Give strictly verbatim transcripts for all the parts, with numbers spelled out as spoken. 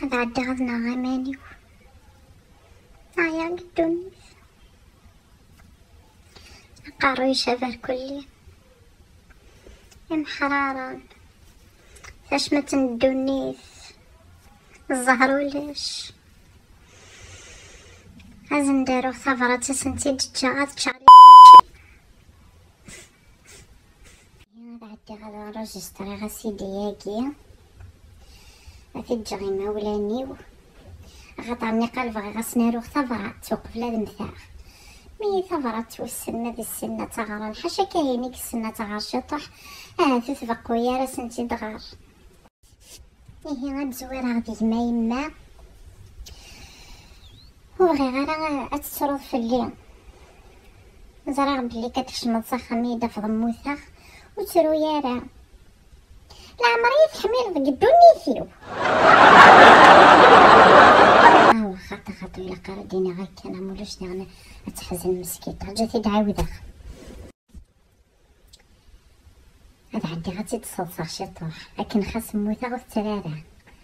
Ad ɛeddiɣ ad nɣeɣ iman-iw. Ɛyiɣ deg ddunit. Aqerru icab ar kulli. Imḥraren. Tacmat n ddunit. Zzher ulac. Ad sen-d-aruɣ tabrat, ad sen-tt-id-ǧǧeɣ, ad ččeɣ. Ad ɛeddiɣ ad enregistriɣ asidi-agi, ad t-ǧǧeɣ imawlan-iw, axaṭer nniqal bɣiɣ ad sen-aruɣ tabrat uqbel ad mmteɣ. Mi tabrat wissen ma d issen ad tt-ɣren, ḥaca Kahina i yessen ad tt-ɣer ciṭuḥ, ahat ur tbeqqu ara ad sen-tt-id-ɣer. Ihi ad zwireɣ di gma yemma. Ur bɣiɣ ara ad tettruḍ fell-i. Ẓriɣ belli ad tkecmeḍ s axxam i d-tafeḍ mmuteɣ. Ur ttru ara. Leɛmer i yi-teḥmileḍ deg ddunit-iw. Awa xaṭi xaṭi, ilaq ara d-iniɣ akka, neɣ mulac daɣen ad teḥzen meskint. Ǧǧet-id ɛiwdeɣ. Ad ɛeddiɣ ad tt-id-sseḍseɣ ciṭuḥ, akken xas mmuteɣ ur tettara ara,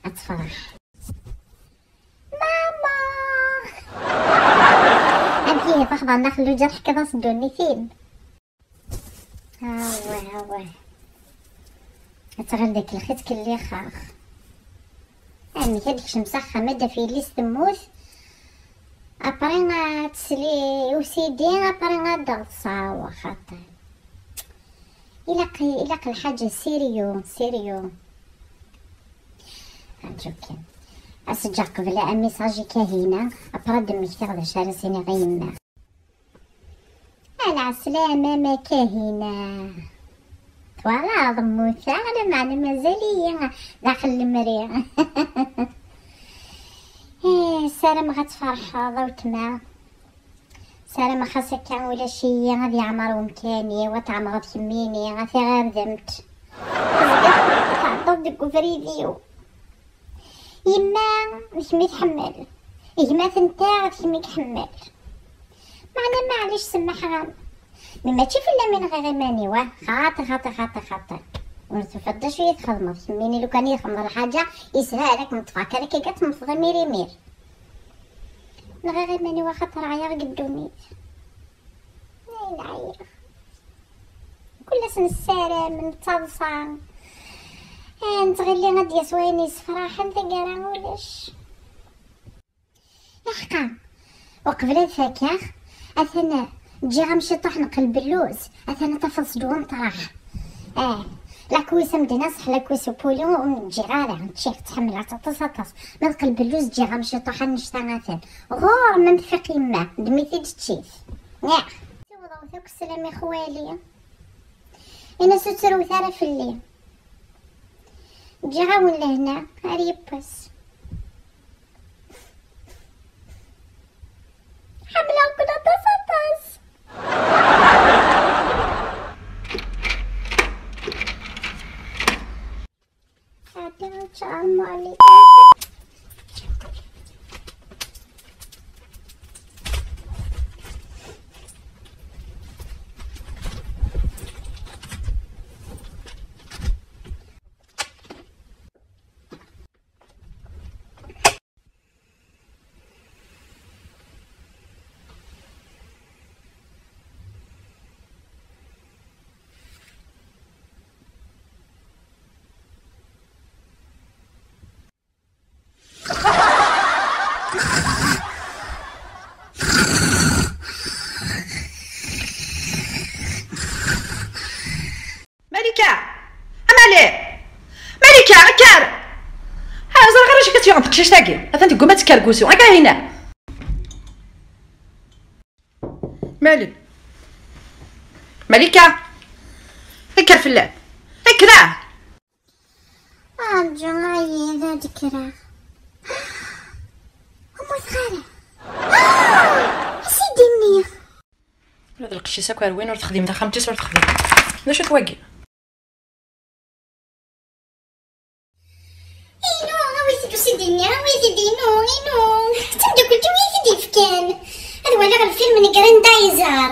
ad tefreḥ. Mama! Amek ihi, txedɛeḍ Nna Xelluǧa, teḥkiḍ-as ddunit-im? Awah, awah. Ad tɣil deg lxi ttkellixeɣ. Amek ad tekcem s axxam, ad d-taf yelli-s temmut, après ad tesli i usidi, après ad d-teḍsa, wa xaṭi. Ilaq, ilaq lḥaǧa sérieux, sérieux. Arǧu kan. Ad s-ǧǧeɣ qbel amiṣaǧ i Kahina, après ad d-mmektiɣ d acu ara s-iniɣ i yemma. Ɛla ɛeslama a Kahina. Twalaḍ, mmuteɣ, lameɛna mazal-iyi daxel lemri. Eh, ssarameɣ ad tferḥeḍ a weltma. Ssarameɣ xas akka ulac-iyi, ad yeɛmer wemkan-iw, ad tɛemreḍ kemmini, a tiɣirdemt. Tezgiḍ tɛeddaḍ deg ubrid-iw. Yemma d kemm i tḥemmel, gma-tnteɣ d kemm i iḥemmel. Meɛna maɛlic, semmḥeɣ-am. Mi mačči fell-am i nɣiɣ iman-iw, ah, xaṭi, xaṭi, xaṭi, xaṭi. Ur tufiḍ d acu i txedmeḍ, kemmini lukan i txedmeḍ lḥaǧa, yeshel ad kem-ṭṭfeɣ kan akka, ad temmteḍ imir imir. Nɣiɣ iman-iw axaṭer ɛyiɣ deg ddunit. Ay, ɛyiɣ. Kul ass nessaram, nettaḍsa. Ah, nettɣilli ad d-yas wayen yessefraḥen, taggara ulac. Iḥqa, uqbel ad fakeɣ, atan ǧǧiɣ-am ciṭuḥ n qelbellus, atan ad tafeḍ seg umeṭreḥ. Ah, la cuisse am d-naseḥ, la cuisse au poulet ur ǧǧiɣ ara, ččiɣ, ttḥemmleɣ-tt aṭas, aṭas. Ma d qelbellus ǧǧiɣ-am ciṭuḥ annect-a atan. Ɣur-m am tfiq yemma, ddem-it-id čč-it. Niɣ. Siwḍeɣ-t akk sslam i xwali. Ini-as ur ttrut ara fell-i. Ǧǧiɣ-awen lehna ar yiwwas. Ḥemmleɣ-ken aṭas, aṭas. Ɛeddi ad teččeḍ a Mali. Malika! A Mali! Malika, kker! Ha, ẓriɣ ara acu akka tt-yuɣen teqcict-agi. Atan tegguma ad tekker deg wusu. Akka hina! Mali! Malika! Kker fell-am! Kker! Arǧu, ɛyiɣ, ad d-kkreɣ. Ur mmuteɣ ara. Ah! As-d-iniɣ. Ula d lqecc-is akk ar win ur texdim taxxamt-is ur texdim. D acu-t wagi? Inu, awit-d usidi-nni, awit-d inu, inu. D tameddakelt-iw i t-id-yefkan. Ad waliɣ lfilm n Grandizer.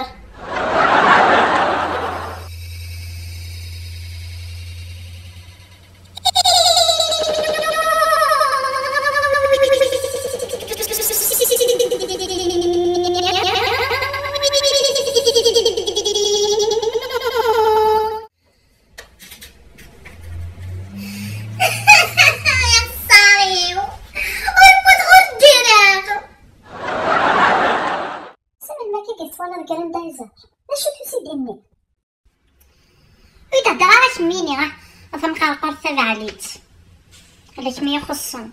Tamqerqert tabeɛlit. Ala kemm i ixuṣṣen.